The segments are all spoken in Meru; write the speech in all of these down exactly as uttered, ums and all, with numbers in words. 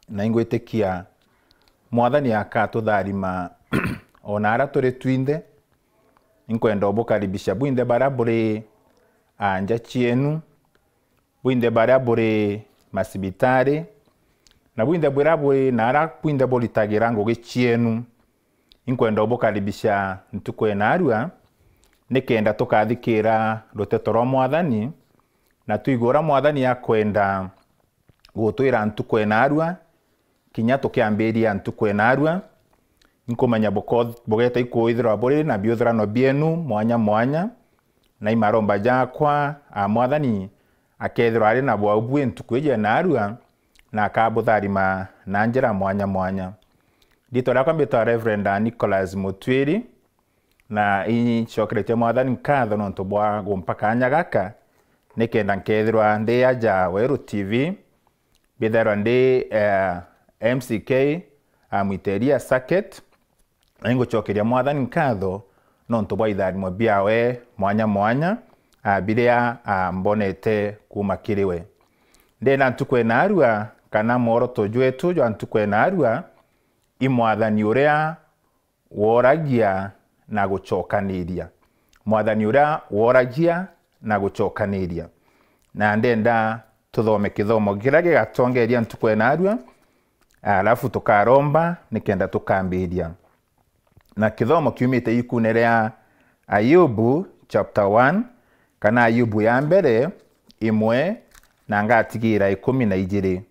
Na ingwitikia Mwathani akatutharima o na aria turi twinthe. Inkwenda ubukaribisha bwinthe baria buri a nja cienu, bwinthe baria buri macibitari, na bwinthe buria buri na aria bwinthe buritagira ngugi cienu. Inkwenda ubukaribisha ntuku ya naarua, nikenda tukathikira ruteto rwa Mwathani, na twigue uria Mwathani akwenda gutwira ntuku ya naarua, kinya tukiambiria ntuku ya naarua. Inkumenya buko-, bugeta ikwithirwa buri na biuthirano bienu mwanya mwanya, na imaromba jakwa, a Mwathani akethirwa ari na bwau bwi ntuku iji ya naarua, na akabutharima na njira mwanya mwanya. Riitwa riakwa mbitwa Reverend Nicholas Mutwiri, na incokeretie Mwathani nkatho nontu bwa gumpa kaanya gaka, nikenda nkethirwa ndi aja Weru T V, mbithairwa ndi, eh, M C K, a Mwiteria Circuit, na ingucokeria Mwathani nkatho nontu bwa itharimo biawe mwanya mwanya, a, biria, a, mbonete kuuma kiri we. Ndenda ntuku ya naarua, kana mworoto jwetu jwa ntuku ya naarua, i Mwathani uria woragia na gucokaniria. Mwathani uria woragia na gucokaniria. Na ndenda tuthome kithomo kiria gigatongeria ntuku ya naarua, alafu tukaromba nikenda tukambiria. Na kithomo kiumite ibukuune ria Ayubu chapter one, kana Ayubu ya mbere, imwe, na ngatigira ikumi na ijiri.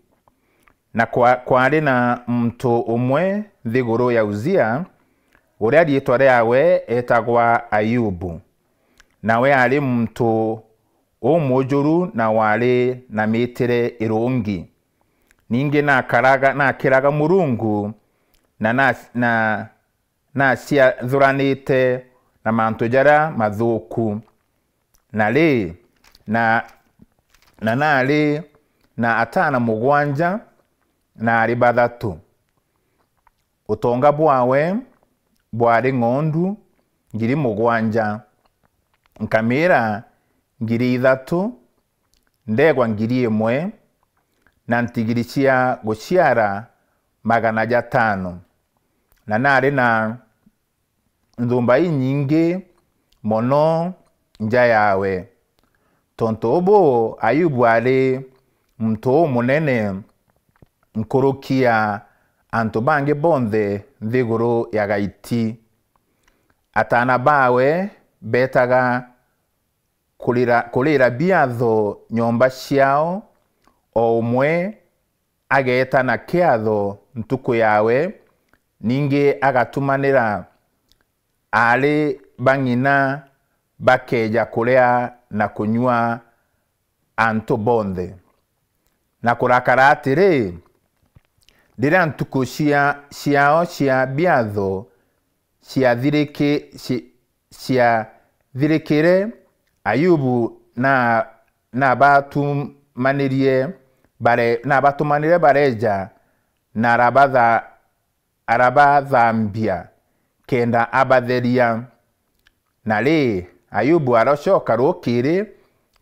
Na kwa-, kwari na muntu umwe nthiguru ya Uzia, uria riitwa riawe eetagwa Ayubu. Nawe aari muntu umujuru na waari na miitire irungi. Ningi nakaraga, nakiraga Murungu, na na-, na naciathuranite na mantu jaria mathuku. Na ri, na, na naari na ataana mugwanja na aari bathatu. Utonga bwawe bwaari ng'ondu ngiri mugwanja, nkamira ngiri ithatu, ndegwa ngiri imwe, na ntigiri cia guciara magana jatano. Na naari na nthumba inyingi mono nja yawe. Tontu ubu, Ayubu aari muntu umunene nkuruki ya antu bangi bonthe nthiguru ya gaiti. Ataana bawe beetaga kurira, kurira biatho nyomba ciao, o umwe ageeta na kiatho ntuku yawe, ningi agatumanira aari ba ng'ina bakeeja kuria na kunyua antu bonthe. Na kurakara atiri, riria ntuku cia, ciao cia biatho ciathiriki-, ci-, ciathirikire, Ayubu na, nabatumanirie bare-, nabatumanire bareeja, na arabatha-, arabathambia kenda abatheria. Na ri, Ayubu aracoka rukiri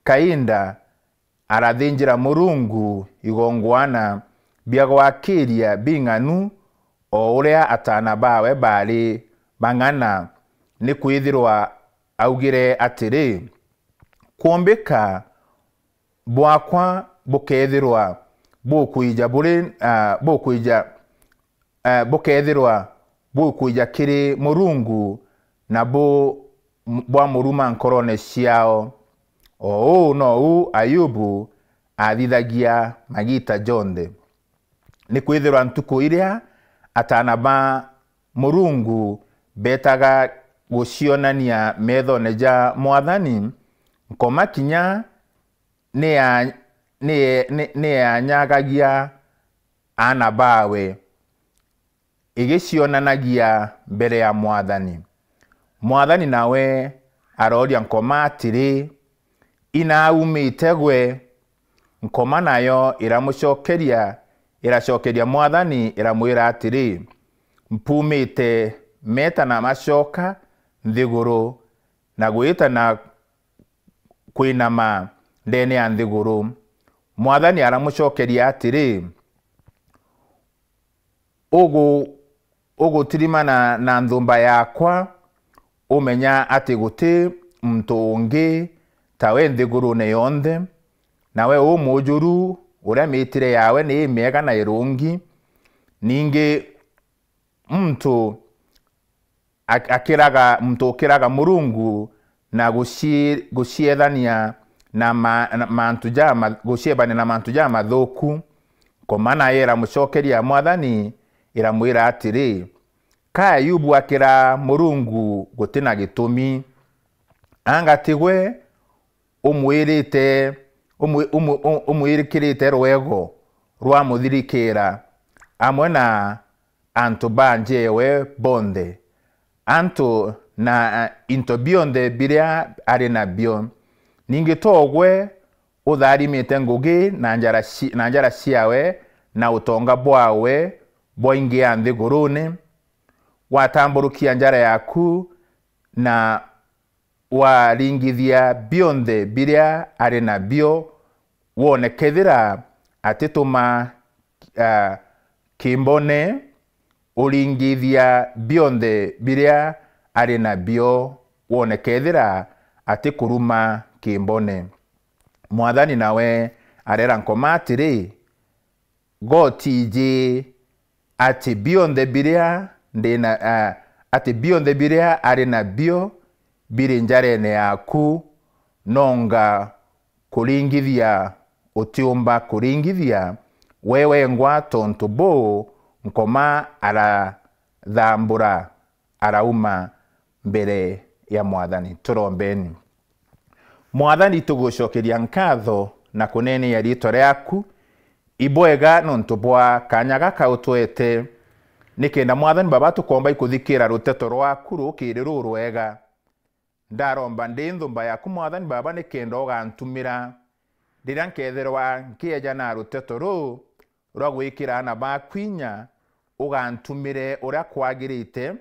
kainda, arathinjira Murungu igongwana bia gwakiria bing'anu, o uria ataana bawe baari bang'ana, nikwithirwa augire atiri, "Kwombika bwakwa bukethirwa bukwija buri, ah, bukwija, eh, bukethirwa bukwija kiri Murungu na bu-, bwamuruma nkorone ciao." O uu nou Ayubu athithagia magiita jonthe. Nikwithirwa ntuku iria ataana ba Murungu beetaga gucionania meethone ja Mwathani, Nkoma kinya ni ya-, ni ye-, ni, ni yanyagagia aana baawe, igicionanagia mbere ya Mwathani. Mwathani nawe arooria Nkoma atiri, "Inaumite gwe?" Nkoma nayo iramucokeria, iracokeria Mwathani, iramwira atiri, "Mpumite meta na macoka nthiguru, na gwita na kwinama ndeene ya nthiguru." Mwathani aramucokeria atiri, ugu-, ugutirimana na nthumba yakwa, umenya ati guti muntu ungi tawe nthigurune yonthe, nawe umujuru, uria mitire yawe ni imiega na irungi. Ningi muntu ak-, akiraga, muntu ukiraga Murungu na guci-, guciethania na ma-, na mantu jama-, guciebania na mantu jamathuku. Nkoma nayo iramucokeria Mwathani, iramwira atiri, ka Ayubu akira Murungu guti na gitumi. Anga tigwe umwirite, umwi-, umwi-, u-, umwirikirite rwego rwa muthirikira, amwe na antu ba njewe bonthe, antu na, a, into bionthe biria ari nabio. Ningi togwe utharimite ngugi na njara ci-, na njara ciawe, na utonga bwawe bwaingia nthigurune, watamburukia njara yaku na waringithia bionthe biria ari nabio, wone kethira atituma, a, kimbone, uringithia bionthe biria ari nabio, wone kethira atikuruma kimbone. Mwathani nawe arera Nkoma atiri, gotiji ati bionthe biria ndi na, a, ati bionthe biria ari nabio biri njarene yaku, nonga kuringithia utiumba kuringithia we wengwa. Tontu buu, Nkoma arathambura, arauma mbere ya Mwathani. Turombeni. Mwathani, tugucokeria nkatho na kuneeneia riitwa riaku ibwega nontu bwa kaanya gaka utwete, nikenda Mwathani Baba tukomba ikuthikira ruteto rwaku rukiri rurwega. Ndaromba ndi nthumba yaku Mwathani Baba, nikenda ugantumira riria nkethirwa nkieja na ruteto ruu rwa gwikira aana baku inya, ugantumire uria kwagirite,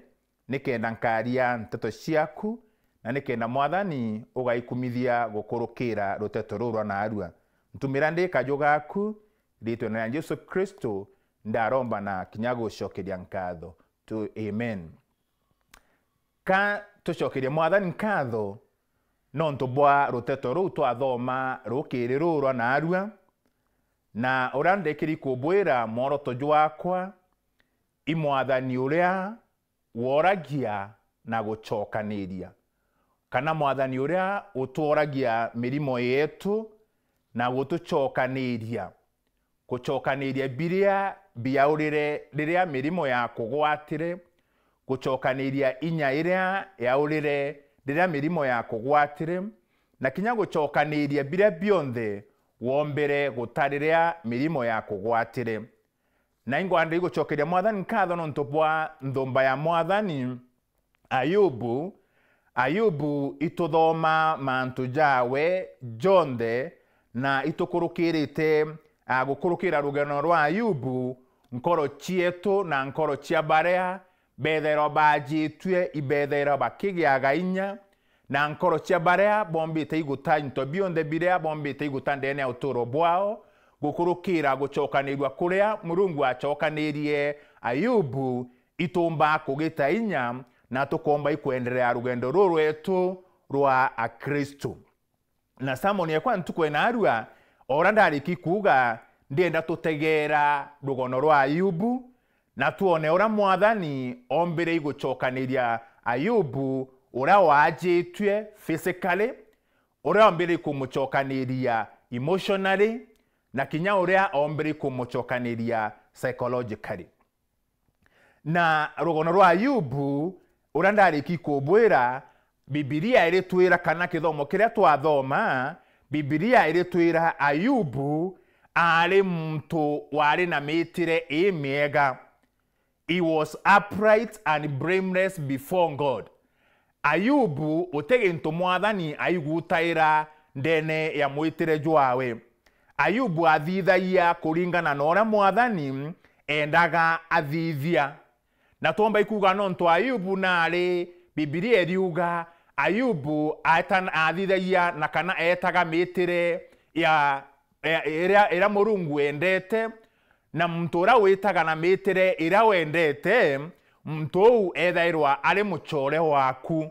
nikenda nkaria nteto ciaku, na nikenda Mwathani ugaikumithia gukurukira ruteto ruru rwa naarua. Ntumira ndi kaju gaku, riitwene ria Jesu Kristo ndaromba na kinya gucokeria nkatho. Tu, amen. Ka tucokerie Mwathani nkatho nontu bwa ruteto ruu twathoma rukiri ruu rwa naarua, na uria ndekiri kubwira mworoto jwakwa, i Mwathani uria woragia na gucokaniria, kana Mwathani uria utworagia mirimo yetu na gutucokaniria. Gucokaniria biria biaurire riria mirimo yakugwatire, gucokaniria inya iria yaurire riria mirimo yakugwatire, na kinya gucokaniria biria bionthe wombire guta riria mirimo yakugwatire. Na ingwenda igucokeria Mwathani nkatho nontu bwa nthumba ya Mwathani, Ayubu. Ayubu ituthoma mantu jawe jonthe, na itukurukirite, a, gukurukira rugeno rwa Ayubu, nkoro cietu na nkoro cia baria bethairwa baajitue ibethairwa bakigiaga inya, na nkoro cia baria bombite iguta into bionthe biria bombite iguta ndene ya uturo bwao, gukurukira gucokanirua kuria Murungu acokanirie Ayubu, itumbaa kugita inya na tukomba ikwenderea rugendo ruru rwetu rwa Akristu. Na sermon yekwa ntuku ya naarua, o uria ndariki kuuga, ndienda tutegeera rugono rwa Ayubu, na twone uria Mwathani ombire igucokaniria Ayubu, uria waajitue physically, uria ombire ikumucokaniria emotionally, na kinya uria ombire ikumucokaniria psychologically. Na rugono rwa Ayubu, uria ndariki kubwira, Bibilia iritwira, kana kithomo kiria twathoma, Bibilia iritwira Ayubu aari muntu wari na mitire imiega. He was upright and blameless before God. Ayubu guti gintu Mwathani aigutaira ndene ya mwitire jwawe. Ayubu athithagia kuringana na uria Mwathani endaga athithia. Na twomba ikuuga nontu Ayubu naari, Bibilia iriuga, Ayubu aetan-, athithagia na kana eetaga mitire ya, ya, iria, iria Murungu endete, na muntu uria witaga na mitire iria wendete, muntu uu ethairwa ari mucore waaku.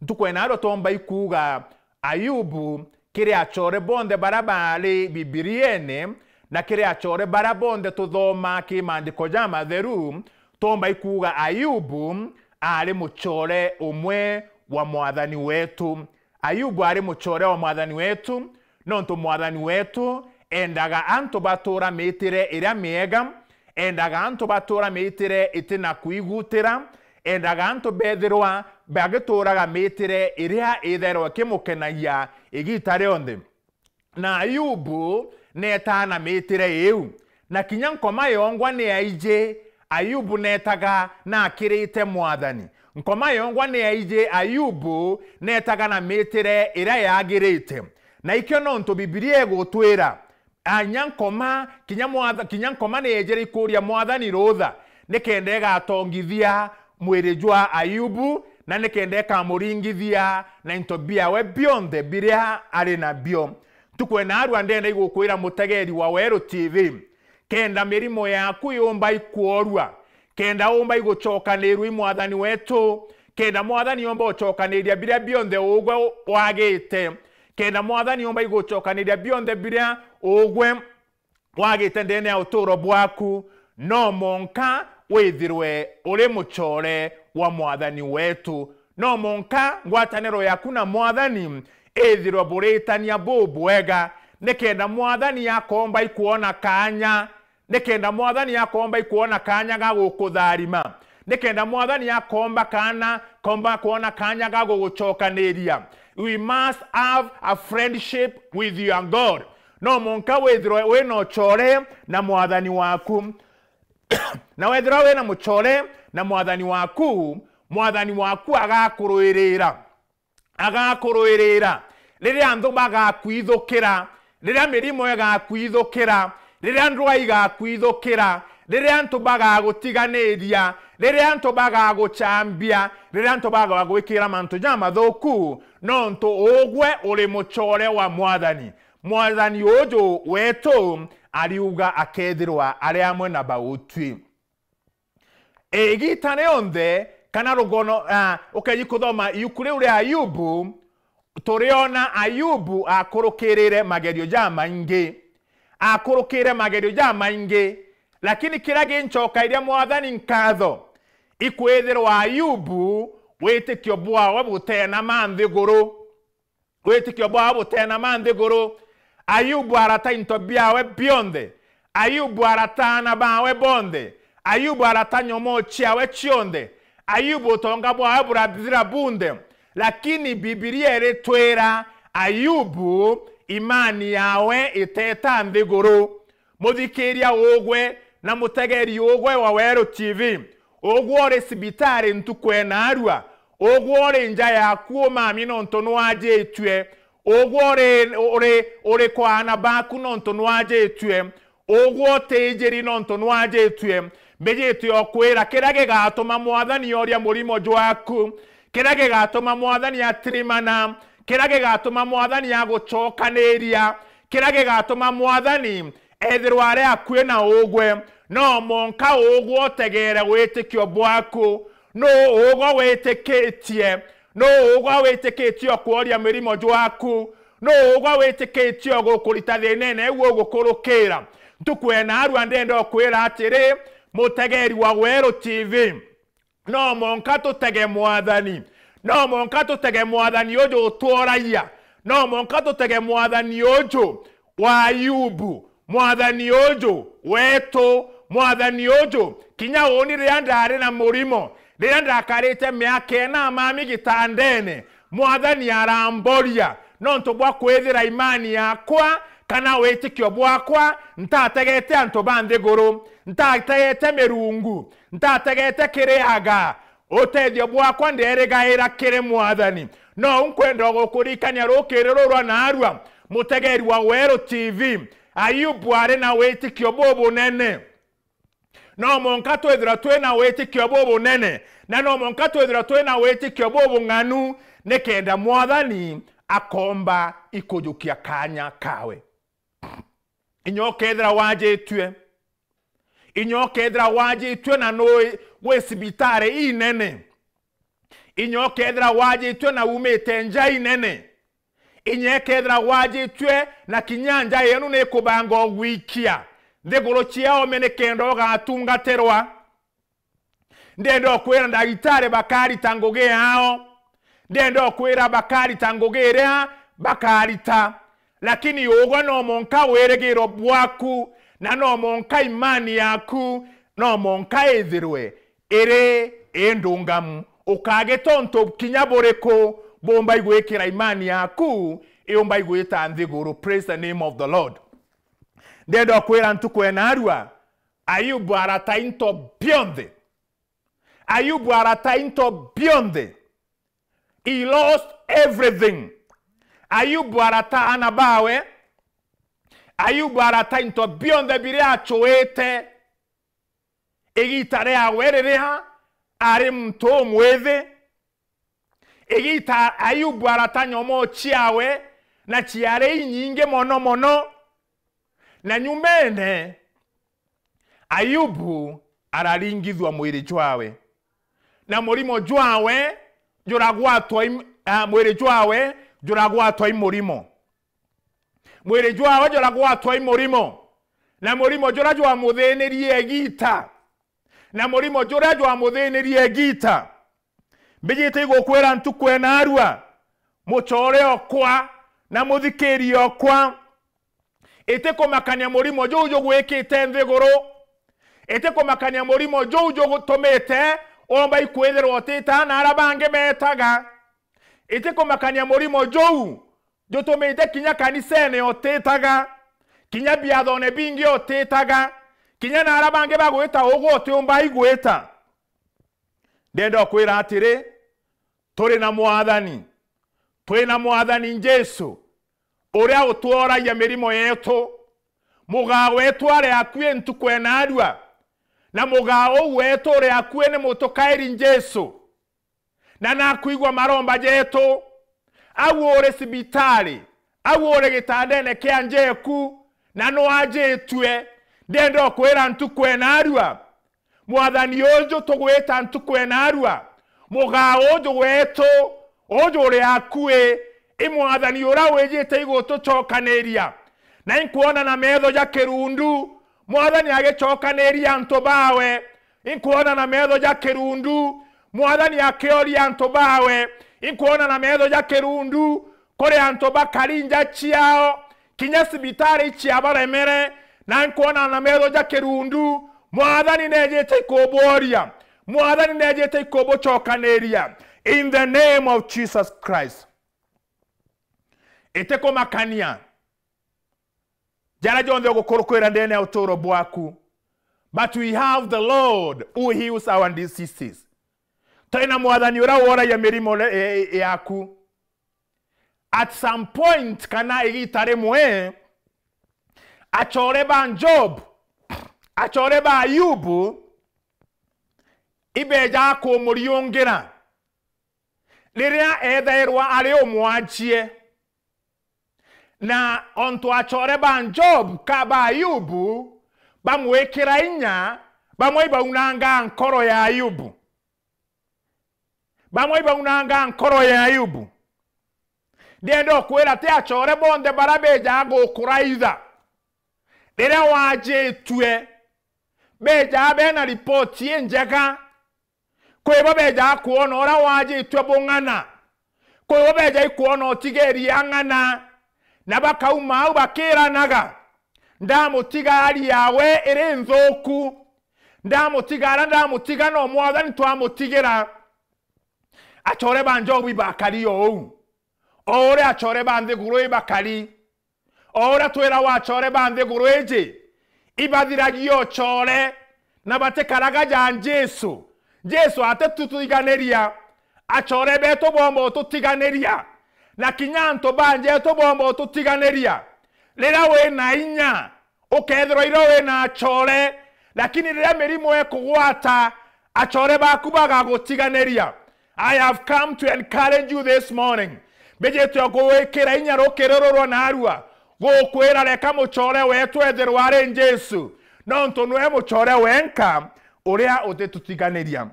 Ntuku ena ario tomba ikuuga Ayubu kiri acore bonthe baria baari Bibiriene, na kiri acore baria bonthe tuthoma ki maandiko jamatheru, tomba ikuuga Ayubu aari mucore umwe wa Mwathani wetu. Ayubu aari mucore wa Mwathani wetu, nontu Mwathani wetu endaga antu batuura mitire iria miega, endaga antu batuura mitire itina kwigutira, endaga antu bethirwa bagituuraga mitire iria ithairwa ikimukenagia igiita rionthe. Na Ayubu neetaa na mitire iu, na kinya nkoma yongwa ni aiji. Ayubu neetaga na akirite Mwathani. Nkoma yongwa ni aiji Ayubu neetaga na mitire iria yagirite. Na ikio nontu Bibilia igutwira, a, kinya nkoma, kinya mwatha-, kinya nkoma ni yeejire ikuuria Mwathani ruutha, nikenda igatongithia mwiri jwa Ayubu, na nikenda ikamuringithia na into biawe bionthe biria ari nabio. Ntuku ena arua ndenda igukwira mutegeeri wa Weru T V, kenda mirimo yaku yumba ikworua, kenda umba igucokanirua i Mwathani wetu, kenda Mwathani umba ucokaniria biria bionthe ugwe wagite, kenda Mwathani umba igucokaniria bionthe biria ugwe wagite ndene ya uturo bwaku, no monka withirwe uri mucore wa Mwathani wetu. No monka ngwataniro yaku na Mwathani ithirwe buritania bubwega, nikenda Mwathani akomba ikwona kaanya, nikenda Mwathani akomba ikwona kaanya ga gukutharima, nikenda Mwathani akomba kaana, komba kwona kaanya ga gugucokaniria. We must have a friendship with your God. No monka withirwe wina ucore na Mwathani waku. Na wethirwa wina mucore na Mwathani waku, Mwathani waku agakuruirira. Agakuruirira. Riria antu bagakwithukira, riria mirimo igakwithukira, riria ndwaa igakwithukira, riria antu bagagutiganiria, riria antu bagagucambia, riria antu bagagwikira mantu jamathuku, nontu ugwe uri mucore wa Mwathani. Mwathani uju wetu ariuga akethirwa ari amwe na bautwi. Igiita rionthe, kana rugono, ah, ukeeji kuthoma iuku riu ria Ayubu, turiona Ayubu akurukirire magerio jamaingi. Akurukire magerio jamaingi, lakini kiria gincokairia Mwathani nkatho, ikwithirwa Ayubu witikio bwawe buteenama nthiguru. Witikio bwao buteenama nthiguru. Ayubu arata into biawe bionthe. Ayubu arata aana bawe bonthe. Ayubu arata nyomoo ciawe cionthe. Ayubu utonga bwawe burathira bunthe. Lakini Bibilia iritwira Ayubu imani yawe iteeta nthiguru. Muthikiria ugwe na mutegeri ugwe wa Weru T V, ugwe uri cibitari ntuku ena arua, ugwe uri nja yaku umami nontu nwajitue, ugwe uri, uri, uri kwa aana baku nontu nwajitue, ugwe utijiri nontu nwajitue, mbijite okwira kiria gigatuma Mwathani oria murimo jwaku, kiria gigatuma Mwathani atirimana, kiria gigatuma Mwathani agucokaniria, kiria gigatuma Mwathani ethirwa ari akui na ugwe, no monka ugwe utegeere witikio bwaku. Nuu ugwe witikitie? Nuu ugwe witikitie okworia mirimo jwaku? Nuu ugwe witikitie ogukurita thiinene iu ugukurukira? Ntuku ena arua ndenda ukwira atiri, mutegeri wa Weru T V, no monka tutege Mwathani. No monka tutege Mwathani uju utworagia. No monka tutege Mwathani uju wa Ayubu. Mwathani uju wetu. Mwathani uju, kinya uuni riria ndari na murimo, riria ndakarite miaka ina mami gitandene, Mwathani aramboria nontu bwa kwithira imani yakwa kana witikio bwakwa ntategete antu ba nthiguru, ntategete mirungu, ntategete kiriaga. Utethio bwakwa nderigaira kiri Mwathani. No nkwenda gukuririkania rukiri ruru rwa naarua, mutegeri wa Weru T V, Ayubu ari na witikio bubunene. No monka twithirwa twina witikio bubunene, na no monka twithirwa twina witikio bubung'anu, nikenda Mwathani akomba ikujukia kaanya kawe. Inya ukethira wajitue, Inya ukethira wajitue na nui wi cibitari inene. Inya ukethira wajitue na umite nja inene. Inya ikethira wajitue na kinya nja yenu ni kubanga ugwikia nthiguru cia oome nikenda ugatungatirwa. Ndenda ukwira ndagitari bakarita ngugi yao. Ndenda ukwira bakarita ngugi iria bakarita. Lakini ugwe no monka wirigiro bwaku, na no monka imani yaku, no monka ithirwe iri indungamu. Ukagita untu kinya buriku bumba igwikira imani yaku, iumba igwita nthiguru. Praise the name of the Lord. Ndenda ukwira ntuku ena arua, Ayubu arata into bionthe. Ayubu arata into bionthe. He lost everything. Ayubu arata ana bawe. Ayubu arata into bionthe biria acuite. Igita riawe riria ari muntu umwithi, igita Ayubu arata nyomo ciawe, na ciari inyingi mono mono. Na nyumene, Ayubu araringithua mwiri jwawe, na murimo jwawe juragwatwa i, ah, mwiri jwawe juragwatwa i murimo. Mwiri jwawe juragwatwa i murimo, na murimo juria jwamuthinirie igita, na murimo juria jwamuthinirie igita. Mbijite igukwira ntuku ena arua, mucore okwa na muthikirie okwa, itikumakania murimo juu jugwikite nthiguru. Itikumakania murimo juu jugutumite omba ikwithirwa utita na aria bangi metaga. Itikumakania murimo juu jutumite kinya kanisene utitaga, kinya biathone bingi utitaga, kinya na aria bangi bagwita ugwe utiumba igwita. Ndenda ukwira atiri, turi na Mwathani. Turi na Mwathani Jesu, uria utworagia mirimo yetu. Mugaa wetu ari akui ntuku ena arua, na mugaa uu wetu uri akui ni mutukairi Jesu. Na nakwigua maromba jetu. Au uri cibitari, au uri gitandene kia njeku, na nwajitue. Ndenda ukwira ntuku ena arua, Mwathani uju tugwita ntuku ena arua, mugaa uju wetu, uju uri akui, i Mwathani uria wijite igutucokaniria. Na inkwona na metho ja kirundu, Mwathani agicokaniria antu bawe. Inkwona na metho ja kirundu, Mwathani akioria antu bawe. Inkwona na metho ja kirundu, kuri antu bakari nja ciao, kinya cibitari iciabaremere, na nkwona na metho ja kirundu, Mwathani nejite ikubworia, Mwathani nejite ikubucokaniria, in the name of Jesus Christ. Itikumakania jaria jonthe ugukurukwira ndene ya uturo bwaku, but we have the Lord who heals our diseases. Turi na Mwathani uria woragia mirimo re-, e-, e-, yaku. At some point, kana igita rimwe, acore ba Job, acore ba Ayubu, ibeja kumuriungira riria ethairwa ari umwanchie. Na ontu acore ba Job ka ba Ayubu bamwikira inya, bamwe ibaunanga nkoro ya Ayubu. Bamwe ibaunanga nkoro ya Ayubu. Ndienda ukwira ti acore bonthe baria bejaga gukuraitha riria wajitue, bejaga bena ripoti injega. Kwi bo bejaga kwona uria wajitue bung'ana. Kwi bo bejaga kwona utigerie ang'ana. Na bakauma au bakiranaga, "Ndamutiga ari yawe iri nthuku. Ndamutiga aria ndamutiga no Mwathani twamutigira." Acore ba Job ibakari o uu, o uria acore ba nthiguru ibakari. O uria twiragwa acore ba nthiguru iji, ibathiragia ucore, na batikaraga ja Jesu. Jesu atitutiganiria. Acore betu bomba ututiganiria, na kinya antu ba njetu bomba ututiganiria. Riria wina inya, ukethirwa iria wina acore, lakini riria mirimo ikugwata, acore baku bagagutiganiria. I have come to encourage you this morning. Mbijite o gwikira inya rukiri rurwa narua, gukwira reka mucore wetu ethirwa ari Jesu, nontu nwe mucore wenka uria utitutiganagia.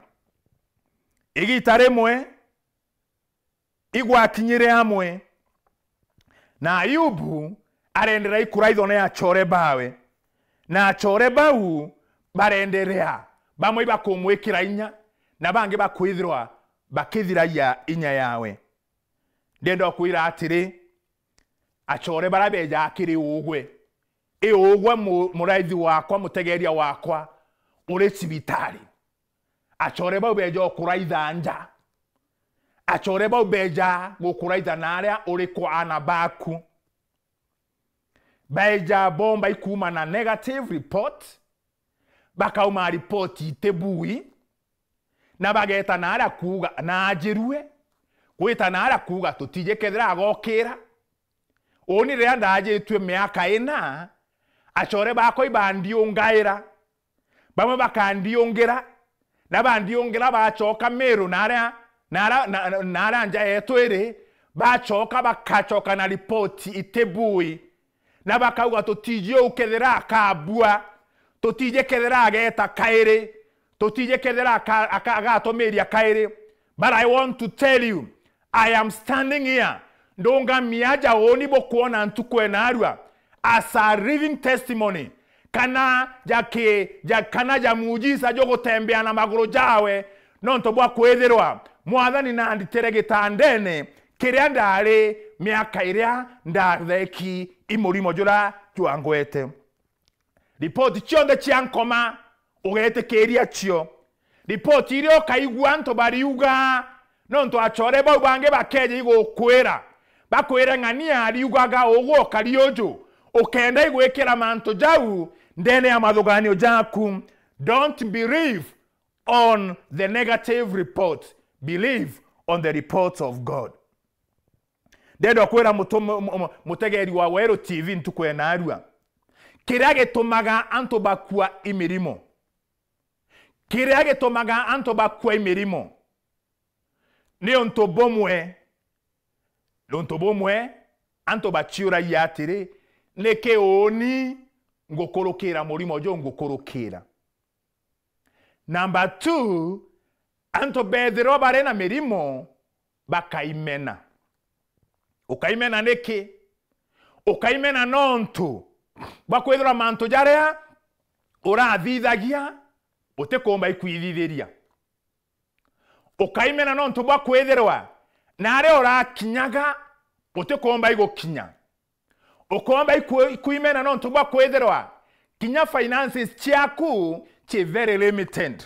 Igita rimwe igwakinyire amwe, na Ayubu arendera ikuraithwa ni acore bawe, na acore bau barenderea, bamwe ibakumwikira inya, na bangi bakwithirwa bakithiragia inya yawe. Ndenda kwira atiri, acore bara beja kiri ugwe, i ugwe mu-, muraithi wakwa, mutegeria wakwa, uri cibitari. Acore bau beja ukuraitha nja. Acore bau beja gukuraitha na aria uri kwa ana baku. Baeja bomba ikuma na negative report, bakauma report itibui, na bageta na aria kuuga, na ajirue, gwita na aria kuuga, tutiji kethira agokira. Uuni riria ndajitue miaka ina, acore bakwa ibandiungaira. Bamwe bakandiungira, na bandiungira bacoka Meru na aria, na aria, na, na, na aria nja yetu iri, bacoka bakacoka na ripoti itibui. Na bakauga, "Tutiji uu kethira akabua, tutiji kethira ageta kairi, tutiji kethira aka-, aka-, agatumiria kairi." But I want to tell you, I am standing here, ndungami aja uuni bukwona ntuku enarua, as a living testimony, kana ja ki-, ja, kana ja muujiza jugutembea na maguru jawe, nontu bwa kwithirwa Mwathani nanditire gitandene kiria ndari miaka iria ndatheki i murimo juria jwangwete. Ripoti cionthe cia nkoma, ugetikiria cio. Ripoti iria ukaigua antu bariuga, nontu acore bau bangi bakeja igukwira, bakwire, "Ng'ania ariugaga ugu, ukari uju," ukenda igwikira mantu jau ndene ya mathuganio jaku. Don't believe on the negative report. Believe on the report of God. Ndenda kwira mutu-, mu-, mu-, mutegeri wa Weru T V ntuku enarua, kiria gitumaga antu bakua i mirimo, kiria gitumaga antu bakua i mirimo, ni untu bumwe, ni untu bumwe antu baciuragia atiri, "Niki uuni ngukurukira murimo juu ngukurukira?" Number two, antu bethirwa bari na mirimo bakaimena. Ukaimena niki? Ukaimena nontu bwa kwithirwa mantu jaria urathithagia utikumba ikwithithiria. Ukaimena nontu bwa kwithirwa na aria urakinyaga utikumba igukinya. Ukomba iku-, ikwimena nontu bwa kwithirwa kinya finances ciaku ci very limited.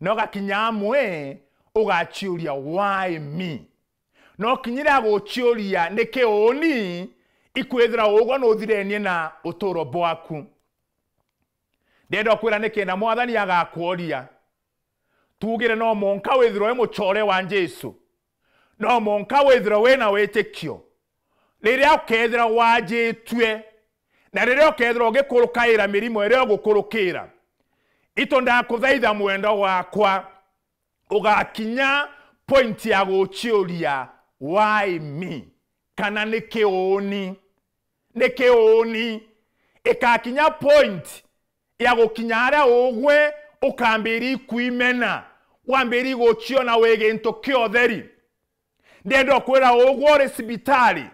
No gakinya amwe ugaciuria, "Why me?" No kinya iria aguciuria, "Niki uuni?" ikwithira ugwe nuthirenie na uturo bwaku. Ndenda kwira nikenda Mwathani agakworia. Tuugire no mwanka withirwe wi mucore wa Jesu. No mwanka withirwe wina witikio. Riria ukethirwa wajitue, na riria ukethirwa ugikurukaira mirimo iria ugukurukira, itu ndakuthaitha mwendwa wakwa, ugakinya point ya guciuria, "Why me?" kana, "Niki uuni? Niki uuni?" Ikakinya point ya gukinya aria ugwe ukambiria ikwimena, wambiria guciona wi gintu kia utheri. Ndenda kwira, ugwe uri cibitari,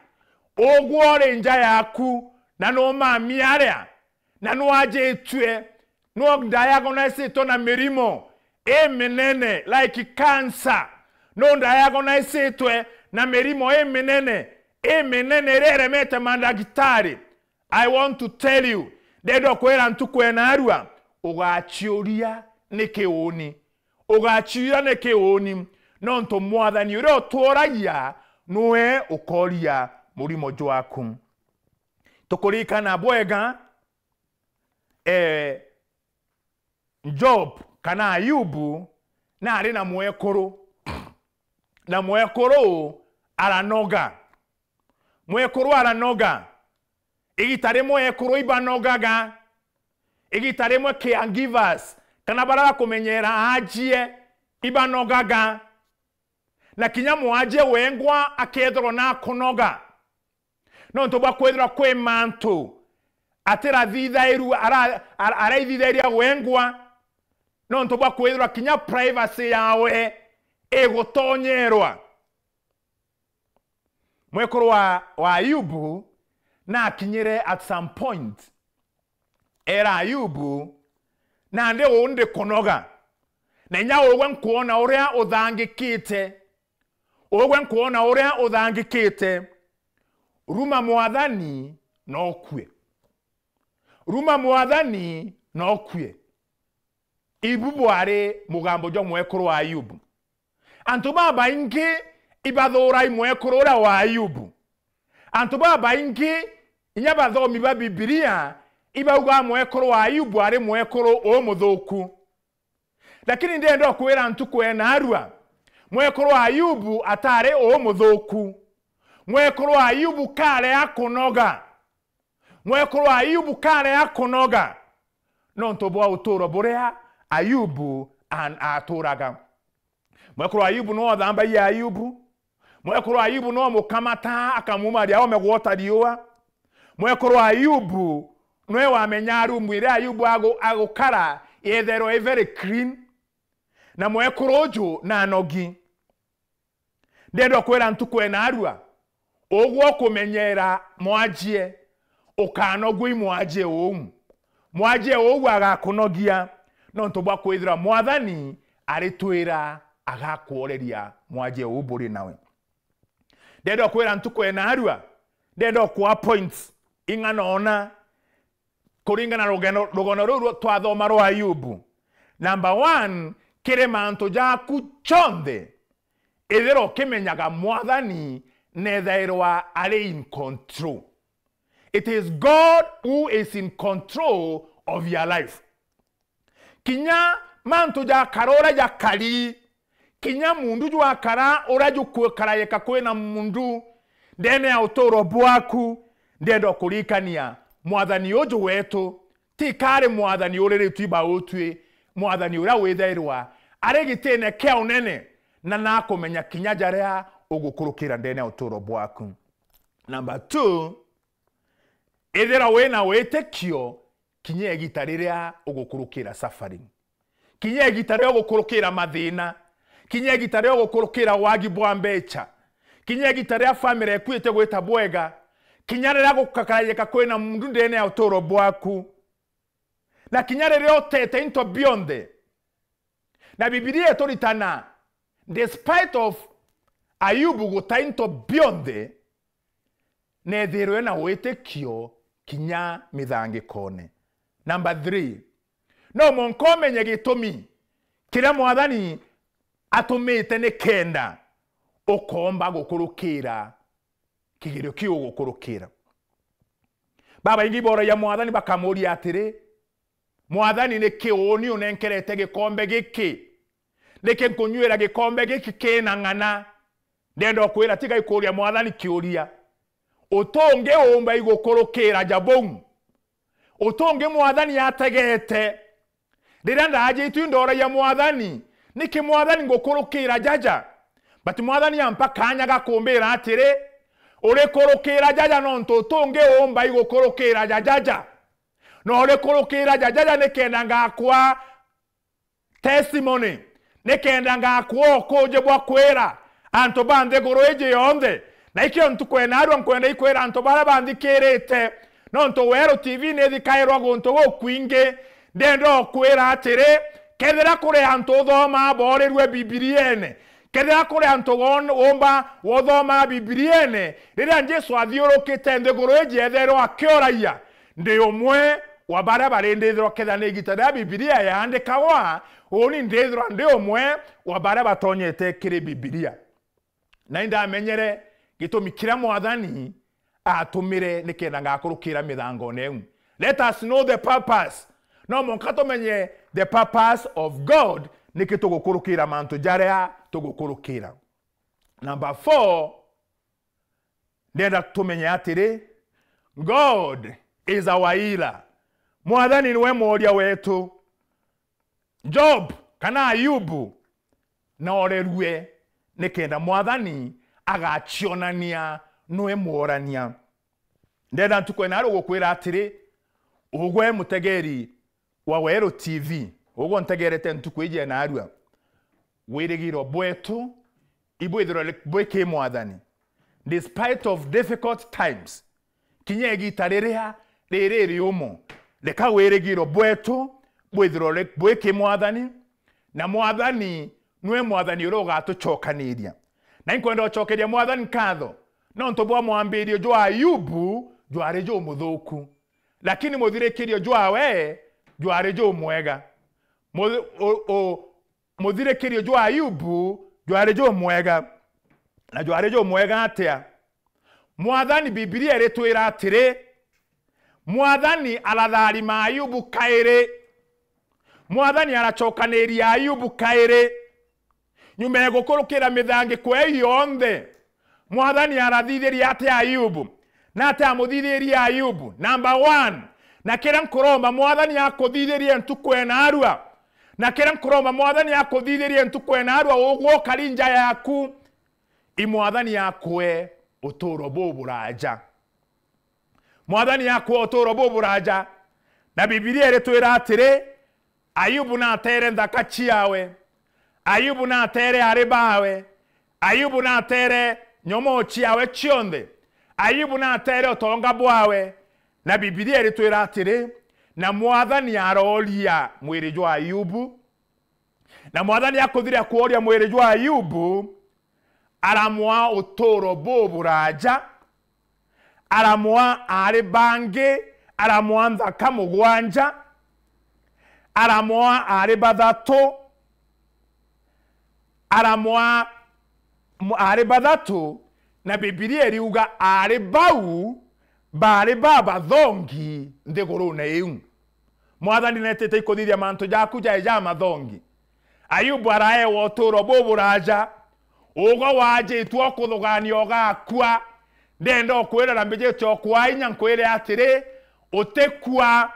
ugwe uri nja yaku, na numamia aria, na nwajitue, no diagnosetwe na mirimo iminene, like cancer. No diagnosetwe na mirimo iminene, iminene iria iremete mandagitari. I want to tell you, ndenda kwira ntuku enarua, ugaciuria, "Niki uuni?" Ugaciuria, "Niki uuni?" Nontu Mwathani uria utwaragia niwe ukoria murimo jwaku. Tukuririkana bwega, eh, Job kana Ayubu nari na mwekuru, na mwekuru aranoga. Mwekuru aranoga. Igita rimwe ekuru ibanogaga. Igita rimwe caregivers, kana baria bakumenyera ajie, ibanogaga. Na kinya mwajie wengwa akethirwa nakunoga. Nontu bwa kwithirwa kwi mantu atirathithairua, ara-, ara-, araithithairia gwengwa, nontu bwa kwithirwa kinya privacy yawe igutonyerwa. Mwekuru wa, wa Ayubu nakinyire at some point, era Ayubu, "Nandi uu ndikunoga, na inya ugwe nkwona uria uthangikite, ugwe nkwona uria uthangikite, ruma Mwathani na ukue. Ruma Mwathani na ukue." Ibu bwari mugambo jwa mwekuru wa Ayubu. Antu babaingi ibathurai mwekuru uria wa Ayubu. Antu babaingi, inya bathomi ba Bibilia, ibauga mwekuru wa Ayubu ari mwekuru umuthuku. Lakini ndenda kwira ntuku ena arua, mwekuru wa Ayubu atari umuthuku. Mwekuru wa Ayubu kare akunoga. Mwekuru wa Ayubu kare akunoga nontu bwa uturo buria Ayubu an-, aturaga. Mwekuru wa Ayubu niwe wathambagia Ayubu. Mwekuru wa Ayubu niwe wamukamata akamumaria ome gwota riua. Mwekuru wa Ayubu niwe wamenya rumu iria Ayubu agu-, agukara yetherwa i very clean. Na mwekuru uju nanogi. Ndenda kwira ntuku ena arua, ugwe ukumenyera mwajie, ukanogua i mwajie uu. Mwajie uu agakunogia, nontu bwa kwithira Mwathani aritwira agakworeria mwajie uu buri nawe. Ndenda kwira ntuku ena arua, ndenda kwa points ing'ana ona, kuringana na rugeno-, rugono ruu rwa-, twathoma rwa Ayubu. Number one, kiri mantu jaku jonthe, ithira ukimenyaga Mwathani nethairwa ari in control. It is God who is in control of your life. Kinya mantu jakara uria jakari, kinya mundu jwakara uria jukwikara yeka kwina mundu ndene ya uturo bwaku, ndenda kuririkania Mwathani uju wetu ti kari Mwathani uriritwi bautwi, Mwathani uria withairwa ari gitine kia unene, na nakumenya kinya jaria ugukurukira ndene ya uturo bwaku. Number two, ithira wina witikio, kinya igita riria ugukurukira suffering, kinya igita riria ugukurukira mathina, kinya igita riria ugukurukira wagi bwa mbecha, kinya igita riria family eku ite gwita bwega, kinya riria gukakarayika kwina mundu ndene ya uturo bwaku, na kinya riria utete into bionthe, na Bibilia ituritana, despite of Ayubu guta into bionthe, nethirwe na witikio kinya mithangikone. Number three, no mwanka umenye gitumi kiria Mwathani atumite ni kenda ukomba gukurukira kigerio kiu ugukurukira. Babaingi boragia Mwathani bakamuria atiri, "Mwathani, niki uuni unenkerete gikombe giki? Niki nkunyuira gikombe giki kina ng'ana?" Ndenda kwira, tiga ikuria Mwathani kiuria. Utungi umba igukurukira ja buu. Utungi Mwathani ategete. Riria ndajitwi ndoragia Mwathani, "Niki Mwathani ngukurukira jaja?" But Mwathani ampa kanya ga kumbira atiri, "Urikurukira jaja nontu utungi umba igukurukira jajaja. Na urikurukira jajaja nikenda ngakwa testimony, nikenda ngakwa ukuuji bwa kwira antu ba nthiguru iji yonthe." Na ikio ntuku ena arua nkwenda ikwira antu baria banthikirite, nontu Weru T V nithikairwa guntu gukwingi, ndenda ukwira atiri, kethira kuri antu uthomaa boorirue Bibiliene, kethira kuri antu won-, wumba wothomaa Bibiliene, riria Jesu athiurukite nthiguru iji etherwa akioragia, ndi umwe wa baria bari ndithirwa kethira ni igita riria Bibilia yaandikagwa, uuni ndithirwa ndi umwe wa baria batonyete kiri Bibilia. Na indamenyere gitumi kiria Mwathani atumire nikenda ngakurukira mithangone iu. Let us know the purpose. No mwanka tumenye the purpose of God, niki tugukurukira mantu jaria tugukurukira. Number four, ndenda tumenye atiri, God is our healer. Mwathani niwe mworia wetu. Job kana Ayubu noorerue nikenda Mwathani agacionania nwe mworania. Ndenda ntuku ena ari gukwira atiri, Ugwe mutegeri wa Weru T V, ugwe untegerete ntuku iji ya naarua, wirigiro bwetu ibwithirwe bwi ki Mwathani. Despite of difficult times, kinya igita riria riri riumu, reka wirigiro bwetu bwithirwe bwi ki Mwathani, na Mwathani niwe Mwathani uria ugatucokaniria. Na inkwenda ucokeria Mwathani nkatho nontu bwa mwambirio jwa Ayubu jwari jumuthuku, lakini muthirikirio jwawe jwari jumwega. Mu-, u-, u-, muthirikirio jwa Ayubu jwari jumwega. Na jwari jumwega atia? Mwathani, Bibilia iritwira atiri, Mwathani aratharima Ayubu kairi. Mwathani aracokaniria Ayubu kairi. Nyuma ya gukurukira mithangiko iu yonthe, Mwathani arathithiria atia Ayubu? Na atia amuthithirie Ayubu? Number one, na kiria nkuromba Mwathani akuthithirie ntuku ya naarua, na kiria nkuromba Mwathani akuthithirie ntuku ya naarua, ugwe ukari nja yaku, i Mwathani akue uturo buburaja. Mwathani akua uturo buburaja. Na Bibilia iritwira atiri, Ayubu natere nthaka ciawe, Ayubu natere ari bawe, Ayubu natere nyomoo ciawe cionthe, Ayubu natere utonga bwawe. Na Bibilia iritwira atiri, na Mwathani arooria mwiri jwa Ayubu, na Mwathani akuthiria kworia mwiri jwa Ayubu, aramwaa uturo buburaja, aramwaa aari bangi, aramwaa nthaka mugwanja, aramwaa aari bathatu, aramwaa mu-, aari bathatu, na Bibilia iriuga aari bau baari babathongi nthigurune iu. Mwathani netite ikuthithia mantu jaku jae ja mathongi. Ayubu araewa uturo buburaja. Ugwe wajitue ukuthugania ugakua, ndenda ukwira na mbijite ukua inya nkwire atiri, utikua.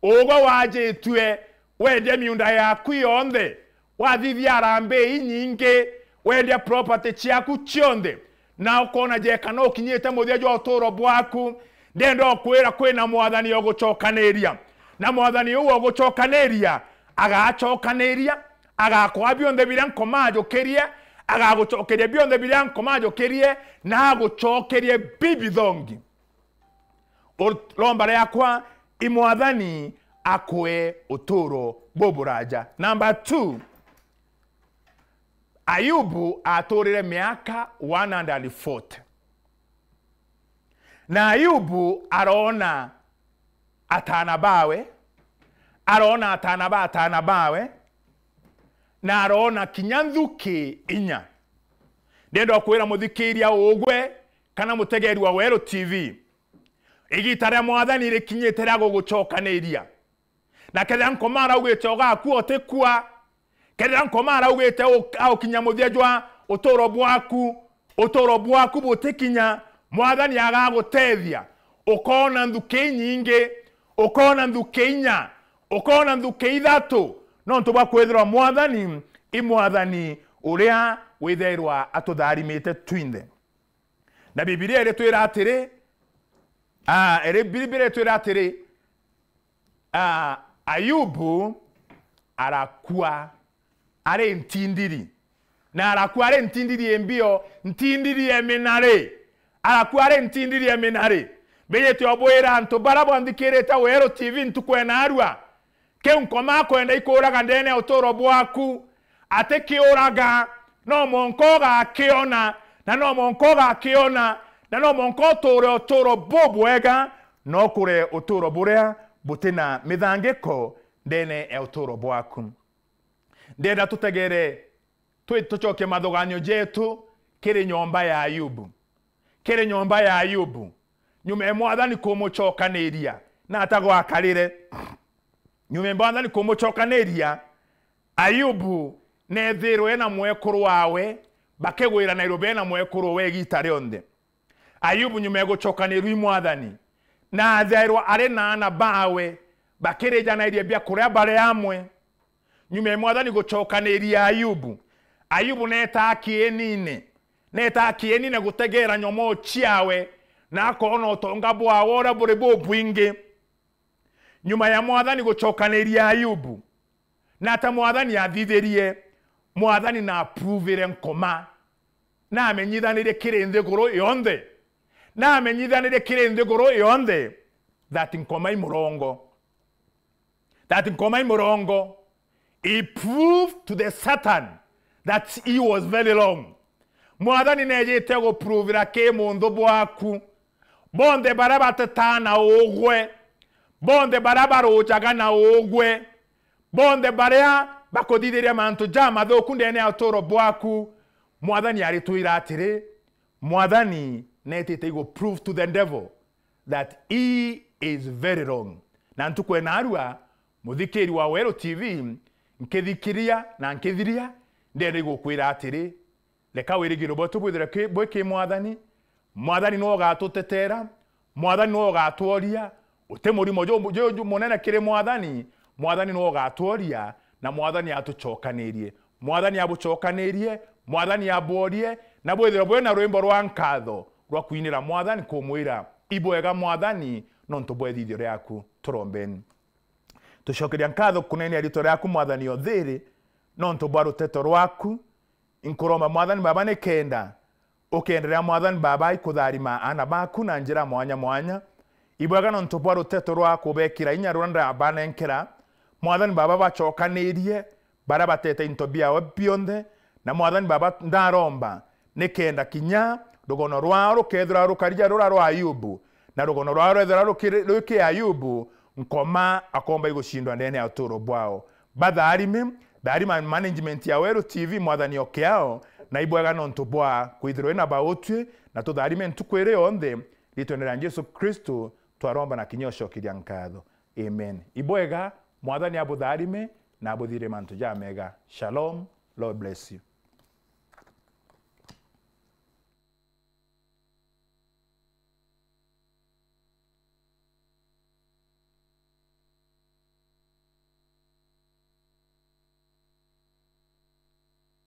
Ugwe wajitue wendia miunda yaku yonthe, wathithia harambee inyingi, wendia property ciaku cionthe, na ukona jeka no ukinyite muthia jwa uturo bwaku, ndenda ukwira kwina Mwathani ugucokaniria. Na Mwathani uu ugucokaniria, agacokaniria, agakwaa bionthe biria Nkoma ajukirie, agagucokeria bionthe biria Nkoma ajukirie, na agucokerie bibithongi. Ur-, romba riakwa, i Mwathani akue uturo buburaja. Number two, Ayubu aturire miaka one hundred and forty. Na Ayubu arona atana bawe, arona atana ba atana bawe, na arona kinya nthuki inya. Ndenda kwira muthikiria ugwe kana mutegeri wa Weru T V, igita ria Mwathani rikinyite ria gugucokaniria. Na kethira Nkoma araugite ugakua, utikua. Kethira Nkoma araugite u-, aukinya muthia jwa uturo bwaku, uturo bwaku butikinya, Mwathani agagutethia. Ukona nthuki inyingi, ukona nthuki inya, ukona nthuki ithatu, nontu bwa kwithirwa Mwathani i Mwathani uria withairwa atutharimite twinthe. Na Bibilia iritwira atiri, ah, iri-, Bibilia iritwira atiri, ah, Ayubu arakua ari ntindiri. Na arakua ari ntindiri imbio, ntindiri eminari. Arakua ari ntindiri eminari. Mbijite obwira antu bara bwanthikirite Weru T V ntuku ena arua, kiu Nkoma akwenda ikuuraga ndene ya uturo bwaku, atikiuraga, no mwanka ugakiona, na no mwanka ugakiona, na no mwanka uture uturo bubwega, na ukure uturo buria butina mithangiko ndene ya uturo bwaku. Ndenda tutegere twi-, tucokie mathuganio jetu kiri nyomba ya Ayubu. Kiri nyomba ya Ayubu. Nyuma ya Mwathani kumucokaniria, na ata gwakarire. Nyuma ya Mwathani kumucokaniria, Ayubu neethirwe ena mwekuru wawe, bakigwiranairwe bena mwekuru we igita rionthe. Ayubu nyuma ya gucokanirua i Mwathani, na athairwa ari na aana bawe, bakirijanairie biakuria bari amwe. Nyuma ya Mwathani gucokaniria Ayubu, Ayubu neeta akiinine, neeta akiinine gutegeera nyomoo ciawe, na akoona utonga bwawe uria buri bubwingi. Nyuma ya Mwathani gucokaniria Ayubu, na ta Mwathani athithirie, Mwathani na aprovire Nkoma. Na amenyithanirie kiri nthiguru yonthe. Na amenyithanirie kiri nthiguru yonthe that Nkoma i murongo. That Nkoma i murongo. He proved to the Satan that he was very wrong. Mwathani nejite guprovira ki munthu bwaku. Bonthe baria batetaa na ugwe, bonthe baria barujaga na ugwe, bonthe baria bakuthithiria mantu jamathuku ndene ya uturo bwaku, Mwathani aritwira atiri, Mwathani netite igu prove to the devil that he is very wrong. Na ntuku ena arua, muthikiri wa Weru T V, nkithikiria na nkithiria, ndenda igukwira atiri, reka wirigiro bwetu bwithire ki-, bwi ki Mwathani. Mwathani niwe ugatutetera, Mwathani niwe ugatworia. Uti murimo ju-, ju-, ju-, munene kiri Mwathani. Mwathani niwe ugatworia, na Mwathani atucokanirie. Mwathani abucokanirie, Mwathani abworie, na bwithirwe bwina rwimbo rwa nkatho rwa kwinira Mwathani, kumwira, "Ibwega Mwathani, nontu bwa ithithio riaku." Turombeni. Tucokeria nkatho kunenea ritwa riaku, Mwathani, o thiri, nontu bwa ruteto rwaku. Inkuromba, Mwathani Baba, nikenda ukenderea, Mwathani Baba, ikutharima aana baku na njira mwanya mwanya. Ibwega nontu bwa ruteto rwaku ubekira inya ruria ndabanenkera. Mwathani Baba, bacokanirie baria batete into biao bionthe. Na Mwathani Baba, ndaromba nikenda kinya rugono rwao rukethirwa rukari ja ruria rwa Ayubu, na rugono rwao rwethirwa rukiri-, rwiki Ayubu, Nkoma akomba igucindwa ndene ya uturo bwao. Batharime, tharima management ya Weru T V, Mwathani, okeao, na ibwega nontu bwa kwithirwa ina bautwi, na tutharime ntuku iri yonthe, ritwene ria Jesu Kristo twaromba na kinya ucokeria nkatho. Amen. Ibwega, Mwathani abutharime na abuthire mantu jamega. Shalom, Lord bless you.